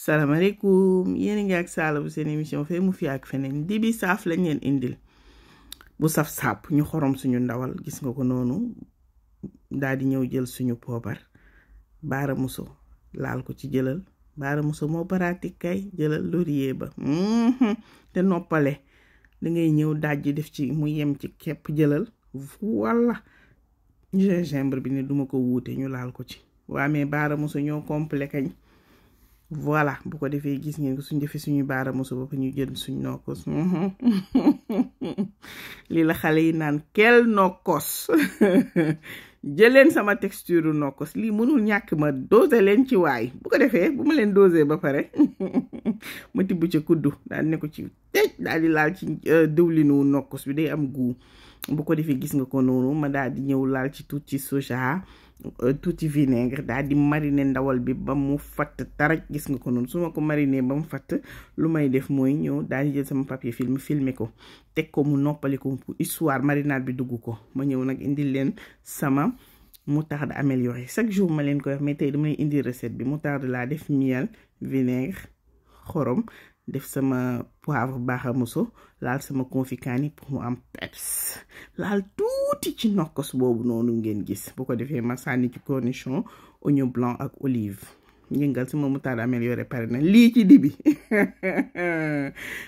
salaamaaleykum yéen a ngi ak Saala bu seen émission fee mu fi ak feneen dibi saaf lañ leen indil bu saf sàpp ñu xorom suñu ndawal gis nga ko noonu daal di ñëw jël suñu poobar baara muso laal ko ci jëlal baara muso moo pratique kay jëlal laurier ba te noppale da ngay ñëw dajji def ci mu yem ci képp jëlal walla gingembre bi ne duma ko wuute ñu laal ko ci waa mais baara muso ñoo complet kañ voilà bu ko defee gis ngeen ko suñ defee suñu baara muso ba ñu jël suñ nokkos lii la xale yi naan kel nokkos jëleen sama texture nokkos lii mënul ñàkk ma dosé leen ci waay bu ko defee bu ma leen dosé ba pare ma tibb ca kuddu daal ne ko ci tëj daal di laal ci diwlinu nokkos bi day am goût bu ko defee gis nga ko noonu ma daal di ñëw laal ci tuuti soja tuuti vinaigre daal di mariner ndawal bi ba mu fatt taraj gis nga ko noonu su ma ko mariner ba mu fatt lu may def mooy ñëw daal di jël sama papier film filmer ko teg ko mu noppali ko pour histoire marinade bi dugg ko ma ñëw nag indil leen sama moutarde améliorée chaque jour ma leen koy wax mais tey damay indi recette bi moutarde laa def miel vinaigre xorom def sama poivre baaxamuso laal sama confit kaani pour mu am peps laal tuuti ci nokkos boobu noonu ngeen gis bu ko defee ma sànni ci cornichon oignon blanc ak olive yëngal sama moutarde améliorée pare na lii ci dibi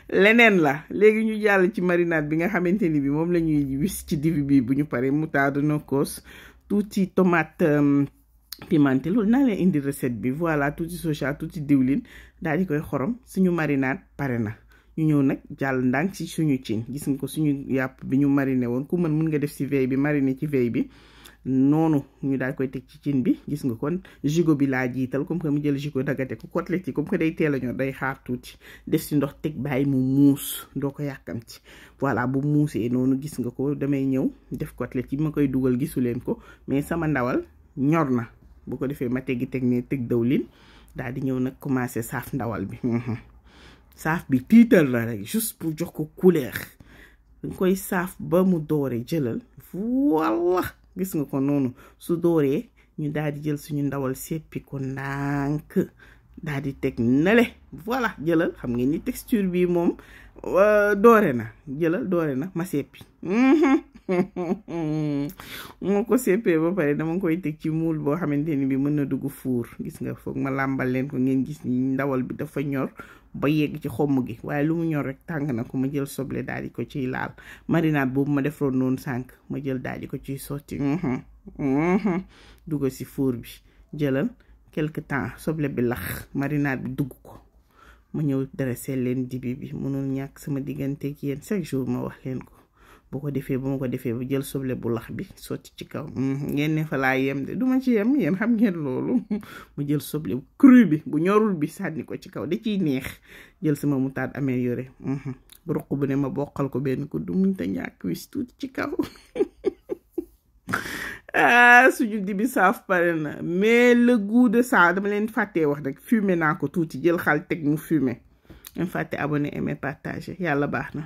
leneen la léegi ñu jàll ci marinade bi nga xamante ni bi moom la ñuy wis ci dibi bi bu ñu paree moutarde nokkos tuuti tomate pimenté loolu naa leen indi recette bi voilà tuuti soja tuuti diwlin daal di koy xorom suñu marinade pare na ñu ñëw nag jàll ndànk ci suñu cin gis nga ko suñu yàpp bi ñu mariné woon ku mën nga def ci veille bi mariné ci veille bi noonu ñu daal koy teg ci cin bi gis nga kon gigot bi laa jiital comme que mu jël gigot dagate ko côtelette yi comme que day teel a ñor day xaar tuuti def ci ndox teg bàyyi mu muus doo ko yàkkamti voilà bu muusee noonu gis nga ko damay ñëw def côtelette yi ma koy dugal gisu leen ko mais sama ndawal ñor na bu ko defee ma teggi teg ne teg dawlin daal di ñëw nag commencé saaf ndawal bi saaf bi tiital la rek juste pour jox ko couleur dañ koy saaf ba mu dooree jëlal walla gis nga ko noonu su dooree ñu daal di jël suñu ndawal seppi ko ndànk daal di teg nele voilà jëlal xam ngeen ni texture bi moom doore na jëlal doore na ma seppi moo ko seppee ba pare dama koy teg ci moule boo xamante ni bi mën na dugg fuur gis nga foog ma làmbal leen ko ngeen gis ni ndawal bi dafa ñor ba yegg ci xomm gi waaye lu mu ñor rek tàng na ko ma jël soble daal di ko ciy laal marinade boobu ma defoon noonu sànq ma jël daal di ko ciy sotti dugg si four bi jëlal quelque temps soble bi lax marinade bi dugg ko ma ñëw dressé leen dibi bi mënul ñàkk sama diggante ak yéen chaque jour ma wax leen ko bu ko defee ba ma ko defee ba jël soble bu lax bi sotti ci kaw ngeen ne fa laa yem de duma ci yem yéen xam ngeen loolu ma jël soble cru bi bu ñorul bi sànni ko ci kaw da ciy neex jël sama moutarde améliorée bu ruq bu ne ma bokkal ko benn ko du muñ ta ñàkk wis tuuti ci kaw suñu dibi saaf pare na mais le goût de ça dama leen fàttee wax rek fumé naa ko tuuti jël xal teg mu fumé ngeen fàtte abonné aimer partager yàlla baax na